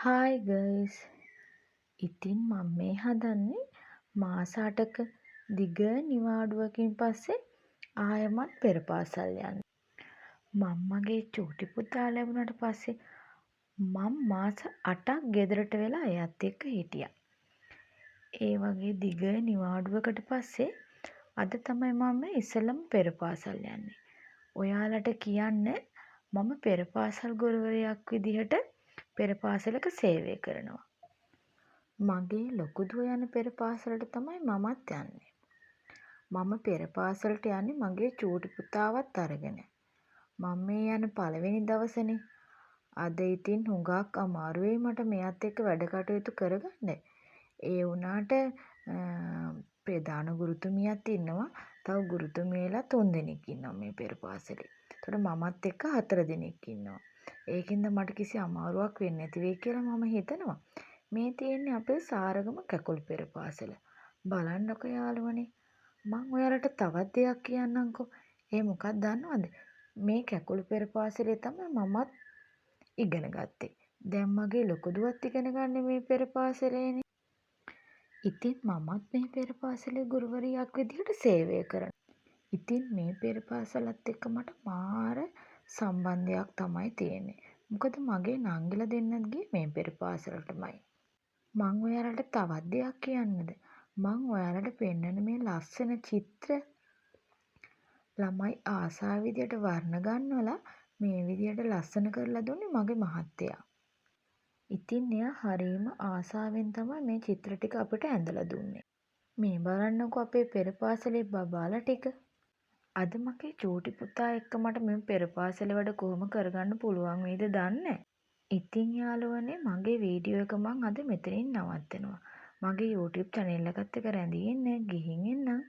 Hi guys, ඉතින් මම මේ හදන්නේ මාස 8ක දිග නිවාඩුවකින් පස්සේ ආයෙමත් පෙර පාසල් යන්න. මං මගේ චූටි පුතා ලැබුණට පස්සේ මං මාස 8ක් ගෙදරට වෙලා එයත් එක්ක හිටියා. ඒ වගේ දිග නිවාඩුවකට පස්සේ අද තමයි මම ඉස්සෙල්ලම පෙර පාසල් යන්නේ. ඔයාලට කියන්න මම පෙර පාසල් ගුරුවරියක් විදිහට පෙර පාසලක සේවය කරනවා. මගේ ලොකු දුව යන පෙර පාසලට තමයි මමත් යන්නේ. මම පෙර පාසලට යන්නේ මගේ චූටි පුතාවත් අරගෙන. මං මේ යන පළවෙනි දවසනේ. අද ඉතින් හුඟක් අමාරු වෙයි මට මෙයත් එක්ක වැඩ කටයුතු කරගන්න. ඒ වුණාට ප්‍රධාන ගුරුතුමියත් ඉන්නවා. තව ගුරුතුමියලා 3 දෙනෙක් ඉන්නවා මේ පෙර පාසලේ. එතකොට මමත් එක්ක 4 දෙනෙක් ඉන්නවා. ඒක හින්දා මට කිසි අමාරුවක් වෙන්නේ නැති වෙයි කියලා මම හිතනවා. මේ තියෙන්නේ අපේ සාරගම කැකුළු පෙර පාසල. බලන්නකෝ යාළුවනේ. මං ඔයාලට තවත් දෙයක් කියන්නම්කෝ. ඒ මොකක්ද දන්නවද? මේ කැකුළු පෙර පාසලේ තමයි මමත් ඉගෙන ගත්තේ. දැන් මගේ ලොකු දුවත් ඉගෙන ගන්නේ මේ පෙර පාසලේනේ. ඉතින් මමත් මේ පෙර පාසලේ ගුරුවරියක් විදිහට සේවය කරනවා. ඉතින් මේ පෙර පාසලත් එක්ක මට මාර සම්බන්ධයක් තමයි තියෙන්නේ. මොකද මගේ නංගිලා දෙන්නත් ගියේ මේ පෙර පාසලටමයි. මං ඔයාලට තවත් දෙයක් කියන්නද? මං ඔයාලට පෙන්නන මේ ලස්සන චිත්‍ර ළමයි ආසාව විදියට වර්ණ ගන්වලා මේ විදියට ලස්සන කරලා දුන්නේ මගේ මහත්තයා. ඉතින් එයා හරීම ආසාවෙන් තමයි මේ චිත්‍ර ටික අපිට ඇඳලා දුන්නේ. මේ බලන්නකෝ අපේ පෙර පාසලේ බබාලා ටික. අද මගේ චූටි පුතා එක්ක මට මේ පෙර පාසලේ වැඩ කොහොම කරගන්න පුළුවන් වෙයිද දන්නේ නෑ. ඉතින් යාළුවනේ, මගේ වීඩියෝ එක මං අද මෙතනින් නවත්තනවා. මගේ YouTube channel එකත් එක්ක රැඳී ඉන්න. ගිහින් එන්නම්.